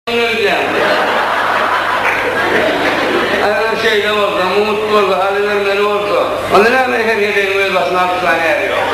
Öýdýän. Eger şeýle bolsa, mugt bolsa, alybermeli bolsa, onda näme her gezegiň öz başyna alyp çykan äri ýok.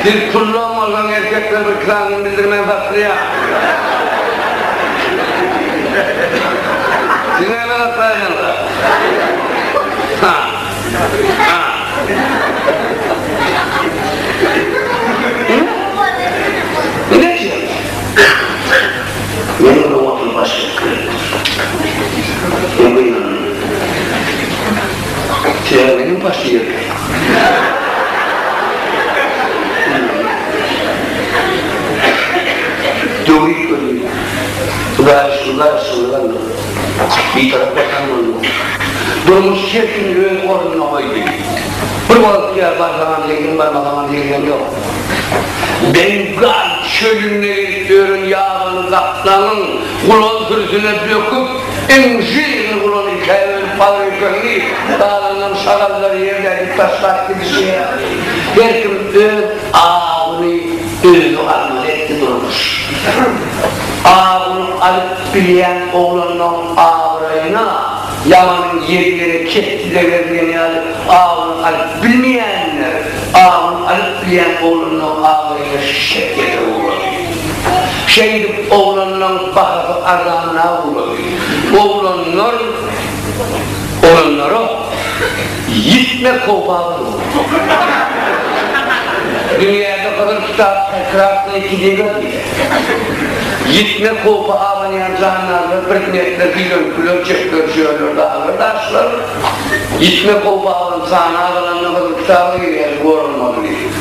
Siz pullam bolsaň erkekler bir sanyny bildirmän satylýar. Siz näme satlaýdyňyz? Ha. Ha. Ine diýýän. Meniň öň oturyp başga pikir etdim. Men gynandym. Sebäbi menem başga ýerde. Döwrik gözi. Hudaýa şükür garaşsyzlyk aldyk. Bitarap watan bolduk. Durmuş her kimi öz ornuna goýdy. Bir wagt ýa barsaňam zengin barmasaňam zengin ýok. Bengal çölünde gezip ýören ýabany gaplaňyň gulan sürüsine böküp, iň žirli gulany ikä bölüp paryr-köňli, galanynam şagallar ýerde edip taşlap gidişi ýaly, her kim öz awyny özi almaly etdi durmuş. Awyny alyp bilýän oglanlaň abraýyna Ýamanyň ýedi gezek kesdi deger diýen ýaly awyny alyp bilmeýänler awyny alyp bilýän oglanlaň abraýyna şek ýetirip ugrady. Şeýdip oglanlaň bahasy arzanlap ugrady. Oglanlar oglanlara ýitmek howpy agyr boldy. Dünýäde gyzyl kitap krasnyý kniga diýýär. Ýitmek howpy abanýan jandarlar, predmetler, süýrenkiler, çöpler, çöller, daglar, daşlar. Ýitmek howpy aban sany azalanda gyzyl kitaba girýär, goralmaly diýip.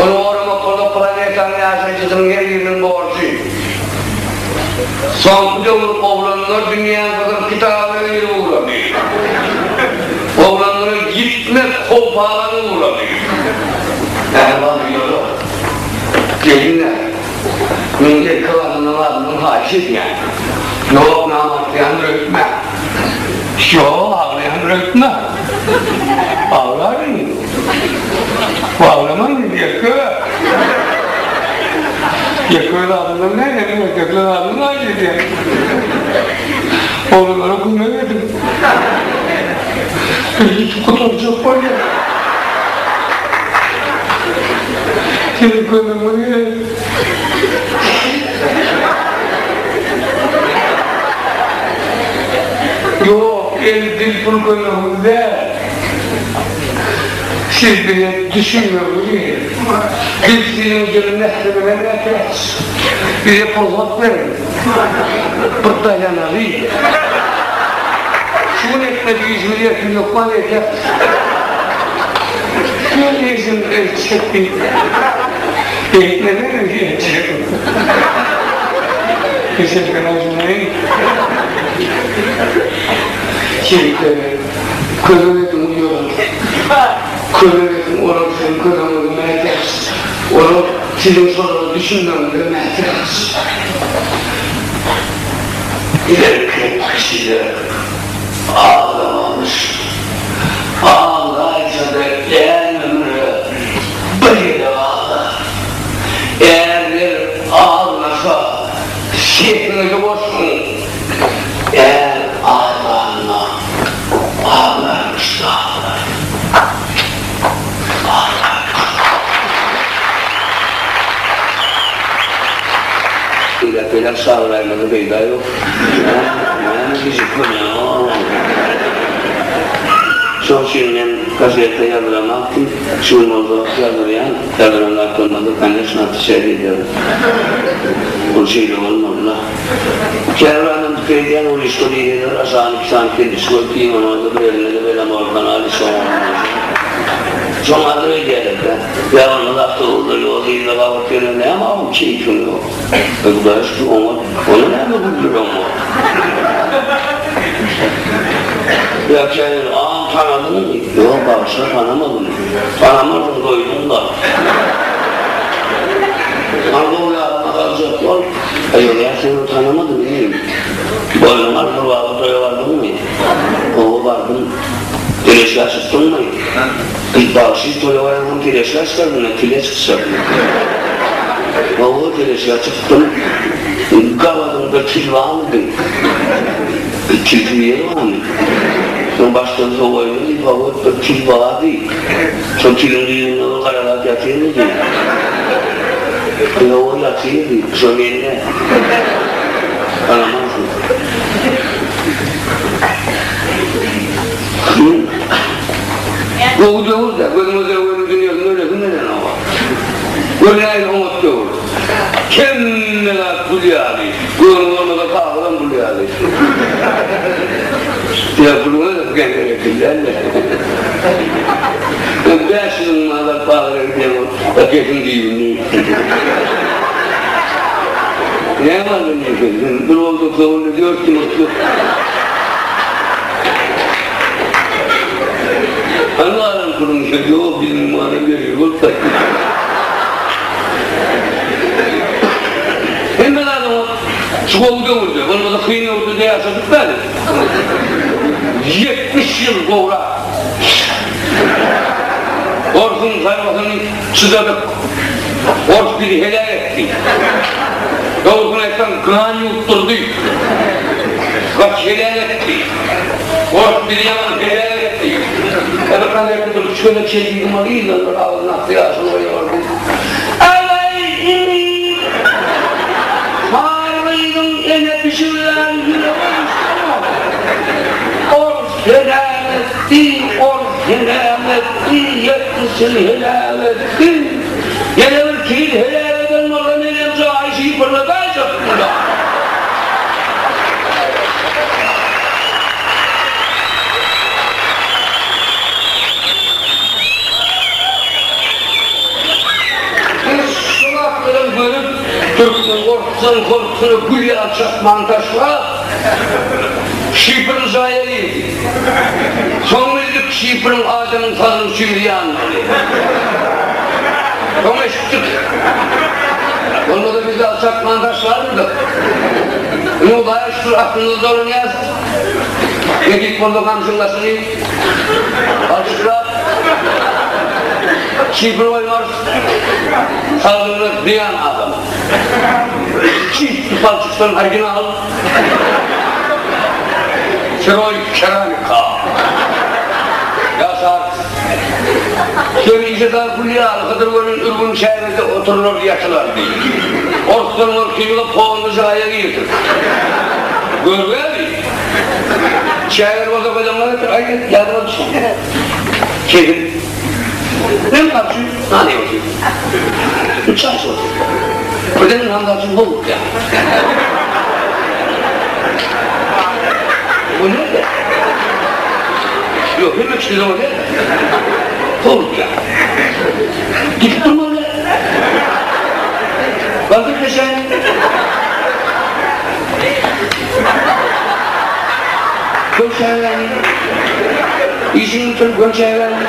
Ony goramak bolsa planetanyň ýaşaýjysynyň her biriniň borjy. Soňky döwür oglanlar dünýäň gyzyl kitabyna girip ugrady. Oglanlara ýitmek howpy aban ugrady. Mähriban uýalar, gelinler! Men erkek adamlaryň adyndan haýyş edýän. Ýok, namartlaýandyr öýtme. Ýok, aglaýandyr öýtme. Aglaryn. Aglaman indi erkek. Ýeke öz adymdan däl, hemme erkekleň adyndan haýyş edýän. Oglanlara kömek ediň. Biz ýitip gutarjak bolýas. Siziň kömegiňiz gerek. Ýok, el dil pul kömegiňiz däl. Siz bize düşünmegiňiz gerek. Biz siziň ýyly mähriňize mätäç. Bize pursat beriň. Bir daýanaly. Şu gün etmedik işimizi ertir hökman edýäris. Şu işim etjek diýip. Beýtmesene etjek. Teşekkür ederim. Şeýle kömek ediň uýalar. Kömek ediň olar siziň kömegiňize mätäç. Olar siziň şolara düşünmegiňize mätäç. Erkek kişiler aglamamyş. Aglaýsa-da är ömre bir gezek aglar. Ärler aglasa sesiňizi goşuň. Är aglanda aglarmyş daglar. Beýläk-beýläk çagyraýmaga peýda ýok. Näme diýjek bolýaň? Şoň üçin men gazetde ýazdyramak diýip, şu gün bolsa ýazdyrýan. Ýazdyran zatlarymyzy, koneçno, otweçat edýärin. Ol şeýle bolmaly-da. Käbir adam pikir edýän, ol işde diýseler, aşagyny iki sany keldiş goýup, iýmemazda bir elinde-de belamorkanal içen bolmaly. Şoňa adyr edýärler-dä. Ýa bolmasa awtobusda ýol yzda gabat gelen näme aw keýpiň ýok. E Hudaýa şükür oňat. Onda näme güldüreňok. Ýa käbir agam tanadyňmy? Ýok bagyşla tanamadym. Tanamarsyň doýduň-da. Hany gowy ýadyňa saljak bol. Aý ýok ýa sen ony tanamadym inim. Boýnuňa alyp bir wagty toýa bardyňmy? Hawa bardym. Teleşka çykdyňmy? Bagşy toýa baransoň teleşka çykardyň-a, tile çykjak. Hawa teleşka çykdym. bir til barmydy? Bir tilsiz ýer barmy? Soň başdan sowaýyn diýip, hawa, bir til bardy. Şol tiliň düýbünde bir gara zat ýatyrmydy? Hawa, ýatyrdy. Şo men-dä. Tanamarsyň. Gowy döwür-dä, gözüňe döweniň dünýesinde ölesiň gelenok-a. Gör nähili oňat döwür. Hemme zat gül ýaly. Göwnüň bolmasa kagyzam gül ýaly. Ýa puluňa geň gerekli däl-de. Ýa 500 müň manat alyp bazara gidýäň ol paketiň düýbünde. Näme aldyň diýseň, sen bir bolsa köwünde dört ýumurtga. Hany galan puluň diýseň, ýok 100 müň manat bergili bolup gaýtdy. Hemme zat oňat. Şu gowy döwürde, bolmasa kyn döwürde-de ýaşadyk bäri. 70 ýyl gowrak. Orsuň zarbasyny çydadyk. Ors bizi heläk etdi. Dogrusyny aýtsaň, gan ýuwutdyrdy. Gaty heläk etdi. Ors bizi ýaman heläk etdi. Häzir konwertde bir üç gezek şeý diýdim, ol yzdan bir agyz nakdy ýaşyny goýaberdi. Alaý inim! Garrynyň ene bişirýän ýürege düşdümi? Ors heläk etdi, ors heläk etdi, 70 ýyl heläk etdi. Ýene bir iki ýyl heläk eden bolsa menem jaýy şypyrladaýjakdym-da. Biz şu zatlaram görüp, türkmen gorkusyny gorkusyna gül ýaly çatmany taşlap, şifrli jaýa girdik. Soň bildik şifriň adamyň saglygy üçin zyýanlygyny. Soň eşitdik. Bolmasa biz dagy çatmany taşlarmydyk? Indi Hudaýa şükür aslymyzda dolanýarys. Nesip bolsa gamşyň daşyny palçyklap, şifr goýmarys. Saglygyna zyýan adamyň. Çisty palçykdan original. Siroý keramika. Ýaşarys. Hemişe dag gül ýaly Hydyr welin ürgün çägede oturylardy, ýatylardy. Orsdan gorkyňa polny jaýa girdik. Görgämi? Çägeli bolsa gözüňe getir, aýt, ýadyma düşsün. Keýpim. Men garşy nan iýip otyryn. Çaý içip otyryn. Birden Hamza üçin howlukýar. Bu nirde? Ýok, hemme kişi zor däl. Howlukýar. Gidip durmaly. Bak gitmeşen. Gölçägäni. Işiňi bitirip gölçägäni.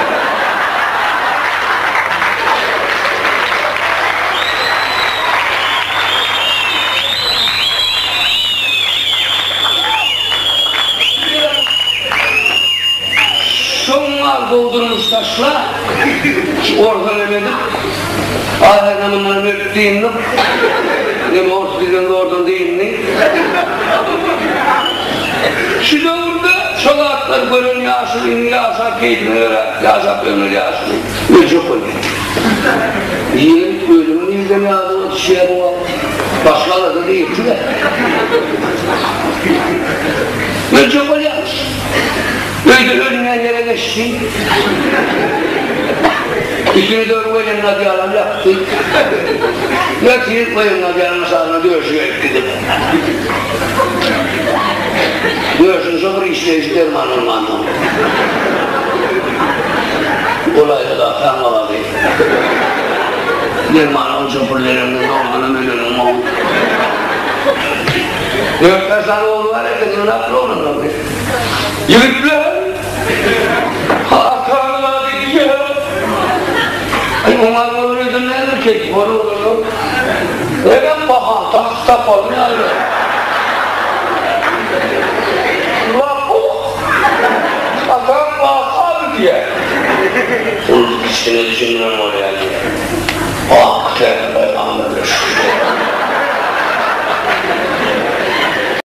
Şoňňal gowy durmuş taşla, şu orsan hem edip, ahyryna mundan hem ölüp dyndyk. Inem ors bizden zordan dyndy. Şu döwürde şo zatlary gören ýaşuly indi ýaşap keýpine görä ýaşap ölmeli ýaşuly öljek bolýar. Ýeri ölümi nirden ýadyňa düşýär bu wagt? Başga alada diýipdi-de. Öljek bolýarmyş. Öýde ölünýän ýere geçdi. Üstüne döwrüp goýlan odýalany ýapdy. Ýatyr, goýan odýalyň aşagyna döşi gelip gidip. Döşüň şo bir işleýşi derman bolmansoň. Golaýda-da ataň bardy. Dermana onça pul berenden dogrudanam öleniň gowy. Dört-bäş sany ogly bar eken, ýöne akly oglanlar. Ýigitler! Ataň ady diýýär. Aý, oňa bolar öýden näme keýp bor oglanlar? Menem bahan taks tapalym ýaly. Lopuk! Ataň wakaby diýýär. Ol kiçgine düşündiren bolýar diýýär. Ak täze paýhamberler şükür.